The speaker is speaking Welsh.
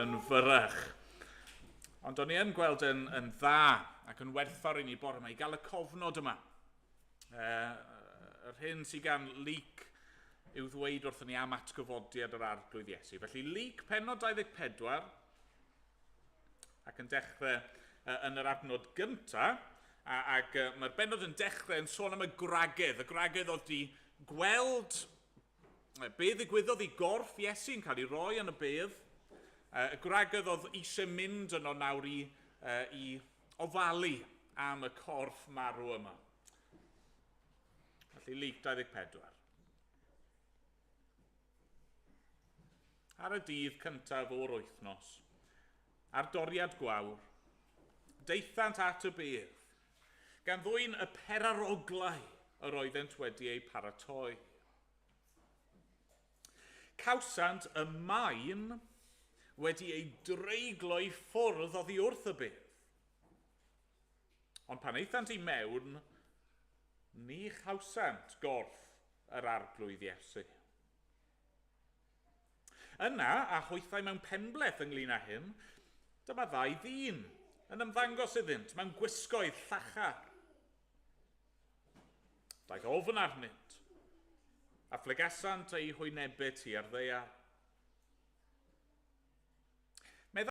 Yn fyrrach. Ond o'n i yn gweld yn, yn dda ac yn werthfawr i ni bore yma i gael y cofnod yma. Yr hyn sydd gan Luc i'w ddweud wrthyn ni am atgyfodiad yr Arglwydd Iesu. Felly Luc penod 24 ac yn dechrau yn yr adnod gyntaf, ac mae'r bennod yn dechrau yn sôn am y gwragedd. Y gwragedd oedd di gweld Be ddigwyddodd i gorff Iesu'n cael ei roi yn y bedd? Y gwragedd oedd eisiau mynd yno nawr i, i ofalu am y corff marw yma. Felly, Luc 24. Ar y dydd cyntaf o'r wythnos, ar doriad gwawr, daethant at y bedd, gan ddwyn y peraroglau yr oeddent wedi eu paratoi. Cawsant y maen wedi ei dreiglo i ffwrdd oddi wrth y bedd. Ond pan aethant i mewn, ni chawsant gorff yr Arglwydd Iesu. Yna, a hwythau mewn penbleth ynglyn â hyn, dyma ddau ddyn yn ymddangos iddynt mewn gwisgoedd llachar. Daeth ofn arnynt, a phlygasant eu hwynebau tua'r ddaear.